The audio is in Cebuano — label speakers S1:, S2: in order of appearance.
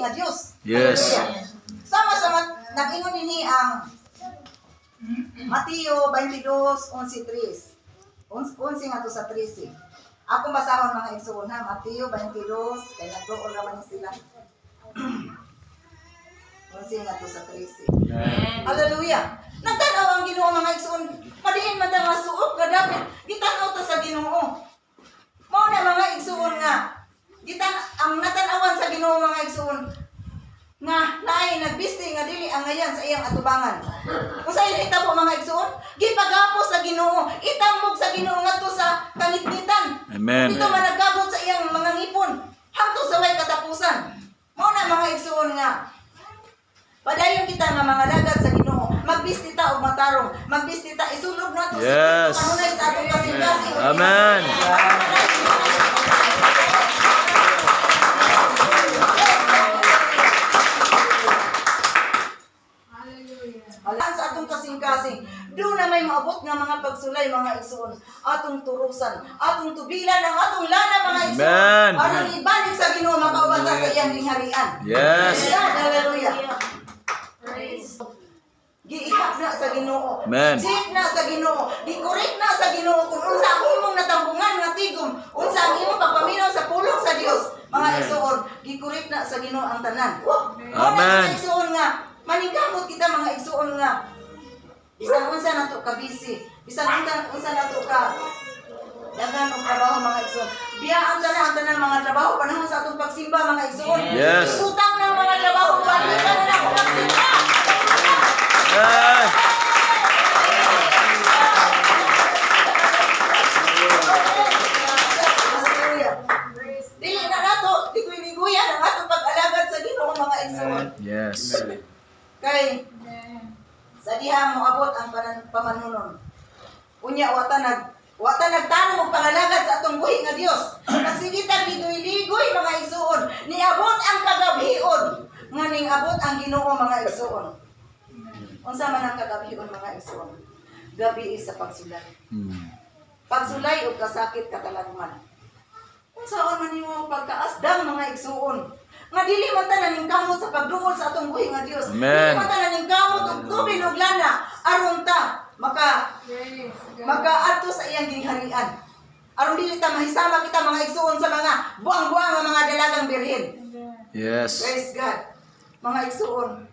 S1: nga Dios.
S2: Yes.
S1: Hallelujah. Sama sa nag-ingon dinhi ang Mateo 22:11-3. 11 nga to sa 13. Ako basahon, mga igsoon, ha, Mateo 22, kay nagduol naman sila. 11 nga to sa 13. Hallelujah. Nagtanaw ang Ginoo, mga igsoon. Madiin man ta nga suok nga dapit. Gitanaw ta sa Ginoo. Mao na, mga igsoon, nga gitan ang natanawan sa Ginoo, mga igsoon, nga naay nagbisti nga dili angayan sa iyang atubangan. Kung sa nahitabo, mga igsoon, gipagapos sa Ginoo, itambog sa Ginoo ngadto sa kangitngitan.
S2: Amen.
S1: Dito man nagkabot sa iyang mga ngipon hangtod sa way katapusan. Mao na, mga igsoon, nga padayon kita nga mga lagad sa Ginoo, magbisti ta og matarong, magbisti ta, isulog nato si Kristo kanunay sa atong kasing-kasing.
S2: Amen.
S1: Alam sa atong kasing-kasing, doon na may maabot nga mga pagsulay, mga igsoon, atong turusan, atong tubilan ang atong lana, mga igsoon.
S2: Amen.
S1: Aron ibalik sa Ginoo, makauban ta sa iyang gingharian.
S2: Yes.
S1: God, hallelujah. Giihap na sa Ginoo.
S2: Amen.
S1: Check na sa Ginoo. Gikorek na sa Ginoo kung unsa ang imong natambungan nga tigom, unsa ang imong pagpaminaw sa pulong sa Dios. Mga igsoon, gikorek na sa Ginoo ang tanan. Mao na,
S2: Amen.
S1: mga igsoon, nga maningkamot kita, mga igsoon, nga bisan unsa nato ka busy, bisan unsa nato ka daghan og trabaho, mga igsoon. Biyaan ta na ang tanan mga trabaho panahon sa atong pagsimba, mga igsoon.
S2: Yes.
S1: Utang ng mga trabaho, balikan na na ako magsimba.
S2: Amen.
S1: Hallelujah. Dili na nato ligoy-ligoyan ang atong pag-alagad sa Ginoo, mga igsoon.
S2: Yes.
S1: Kay sa diha moabot ang pamanunon. Unya wa ta nagtanong og pangalagad sa atong buhi nga Dios. Nagsige tag ligoy-ligoy, mga igsoon, niabot ang kagabhion nga ning abot ang Ginoo, mga igsoon. Unsa man ang kagabhion, mga igsoon? Gabi sa pagsulay. Pagsulay og kasakit katalagman. Unsaon man nimo pagkaasdang, mga igsuon? Nga dili man ta naningkamot sa pagduol sa atong buhi nga Dios.
S2: Amen.
S1: Dili man ta naningkamot og tubig ug lana aron ta makaadto sa iyang gingharian. Aron dili ta mahisama kita, mga igsuon, sa mga buang-buang nga mga dalagang birhen.
S2: Yes.
S1: Praise God. Mga igsuon.